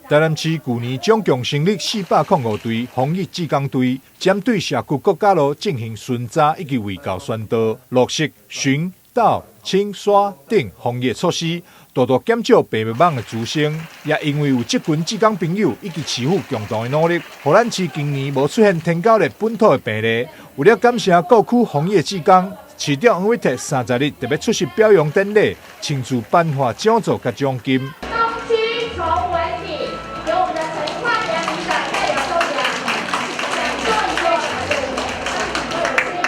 台南市舊年總共成立405隊防疫志工隊，針對社區各角落進行巡查以及衛教宣導，落實巡、導、清、刷等防疫措施，大大減少病媒蚊的滋生。也因為有這群志工朋友以及市府共同的努力，予咱市今年無出現天狗熱本土的病例。為了感謝各區防疫志工，市長黃偉哲30日特別出席表揚典禮，親自頒發獎座佮獎金。東區崇文里，由我們的陳煥仁里長代表抽獎，講座一個，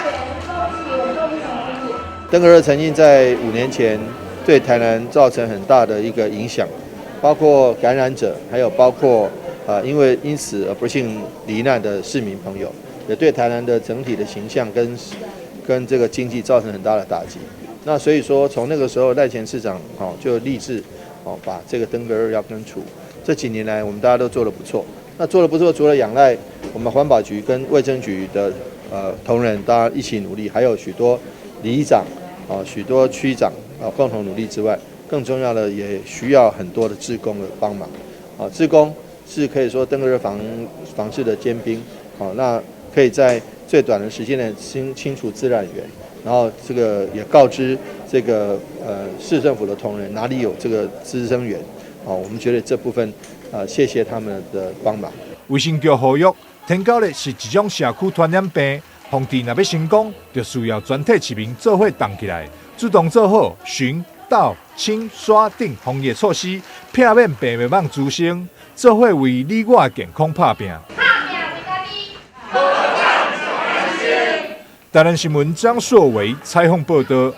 恭喜我們東區崇文里。登革熱曾經在5年前對台南造成很大的一個影響，包括感染者，還有包括因為因此而不幸罹難的市民朋友，也對台南的整體的形象跟這個經濟造成很大的打擊。那所以說，從那個時候賴前市長就立志把這個登革熱要根除。這幾年來，我們大家都做得不錯。那做得不錯，除了仰賴我們環保局跟衛生局的同仁，大家一起努力，還有許多里長啊、許多區長啊共同努力之外，更重要的也需要很多的志工的幫忙。啊，志工是可以說登革熱防治的尖兵。好，那可以在最短的時間內清除滋染源，然後這個也告知這個市政府的同仁哪裡有這個滋生源。哦，我們覺得這部分啊，謝謝他們的幫忙。衛生局呼籲，天狗熱是一種社區傳染病，防治若欲成功，就需要全體市民做伙動起來，主動做好巡、導、清、刷等防疫措施，避免病媒蚊滋生，做伙為你我的健康拍拚。台南新聞張碩維採訪報道。